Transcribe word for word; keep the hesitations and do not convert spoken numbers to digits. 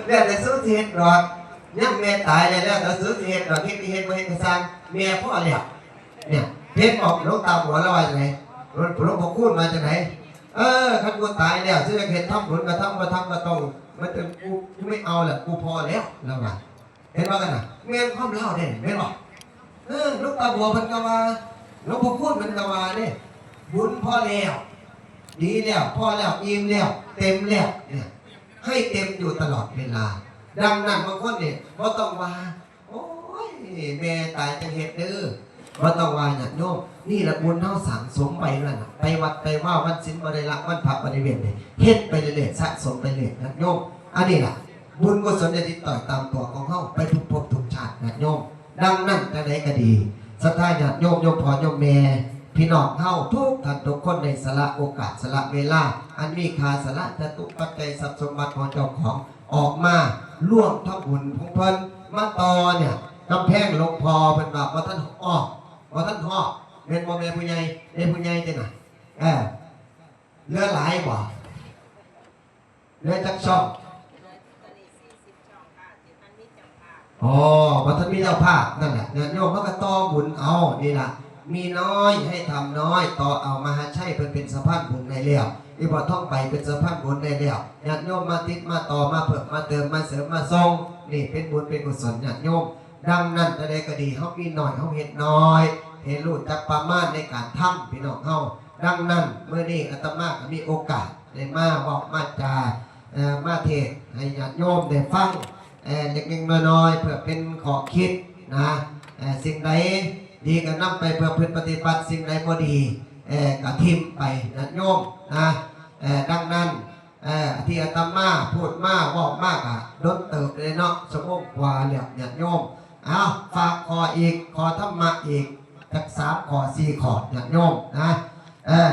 แล้วแต่สูสิเฮ็ดดอก ยังแม่ตายแล้ว แล้วแต่สูสิเฮ็ดดอก เฮ็ดสิเฮ็ดบ่เฮ็ดก็ซ่าง แม่พอแล้ว เนี่ย เฮ็ดออก หลวงตาบัวลาว่าจั่งใด๋ หลวง หลวงพ่อคูณว่าจั่งใด๋ เออ คันกูตายแล้ว สิอยากเฮ็ดทำบุญก็ทำ บ่ทำก็ต้อง มันเป็นกู กูไม่เอาแหละ กูพอแล้ว ลาวว่า เห็นบ่กันน่ะ แม่นความลาวเด้ แม่นบ่ เออ หลวงตาบัวเพิ่นก็ว่า หลวงพ่อคูณเพิ่นก็ว่าเด้ บุญพอแล้ว ดีแล้ว พอแล้ว อิ่มแล้ว เต็มแล้ว เนี่ย ให้เต็มอยู่ตลอดเวลา ดังนั้นบางคนนี่บ่ต้องว่า โอ้ย แม่ตายจั่งเฮ็ดเด้อ บ่ต้องว่าญาติโยม นี่ล่ะบุญเฮาสั่งสมไปนั่นน่ะ ไปวัดไปวา วันศีลบ่ได้ละ วันพระบ่ได้เว้นนี่ เฮ็ดไปเรื่อยๆ สะสมไปเรื่อยญาติโยม อันนี้ล่ะ บุญกุศลจะติดต่อตามตัวของเฮาไปทุกภพทุกชาติญาติโยม ดังนั้นจั่งใด๋ก็ดี ศรัทธาญาติโยม โยมพ่อโยมแม่ พี่น้องเฮาทุกท่านทุกคนได้สละโอกาส สละเวลา อันมีค่า สละจตุปัจจัยทรัพย์สมบัติของเจ้าของ ออกมาร่วมทำบุญของเพิ่น มาต่อเนี่ย กำแพงหลวงพ่อเพิ่นว่าบ่ทันออก บ่ทันฮอด แม่นบ่แม่ผู้ใหญ่ แม่ผู้ใหญ่ติน่ะ เออ เหลือหลายบ่ เหลือจักช่อง อ๋อ บ่ทันมีเจ้าภาพ นั่นแหละ ญาติโยมเฮาก็ต่อบุญเอา นี่ล่ะ มีน้อยให้ทำน้อย ต่อเอา มหาชัยเพิ่นเป็นสะพานบุญให้แล้ว อีพ่อทองใบเป็นสะพานบุญให้แล้ว ญาติโยมมาติดมาต่อ มาเพิ่มมาเติม มาเสริมมาส่ง นี่เป็นบุญเป็นกุศลญาติโยม ดังนั้นจั่งใด๋ก็ดี เฮามีน้อย เฮาเฮ็ดน้อย ให้รู้จักประมาณในการทำ พี่น้องเฮา ดังนั้นมื้อนี้อาตมาก็มีโอกาสได้มาเว้ามาจา เอ่อ มาเทศน์ให้ญาติโยมได้ฟัง เอ่อ เล็กๆน้อยๆ เพื่อเป็นข้อคิดนะ เอ่อ สิ่งใดดีก็นำไปประพฤติปฏิบัติ สิ่งใดบ่ดี เอ่อ ก็ถิ่มไปญาติโยมนะ เอ่อ ดังนั้น เอ่อ ที่อาตมาพูดมาเว้ามาก็โดนเติบเลยเนาะ ชั่วโมงกว่าแล้วญาติโยม เอา ฝากข้ออีก ข้อธรรมะอีก จักสามข้อสี่ข้อญาติโยมนะ เอ่อ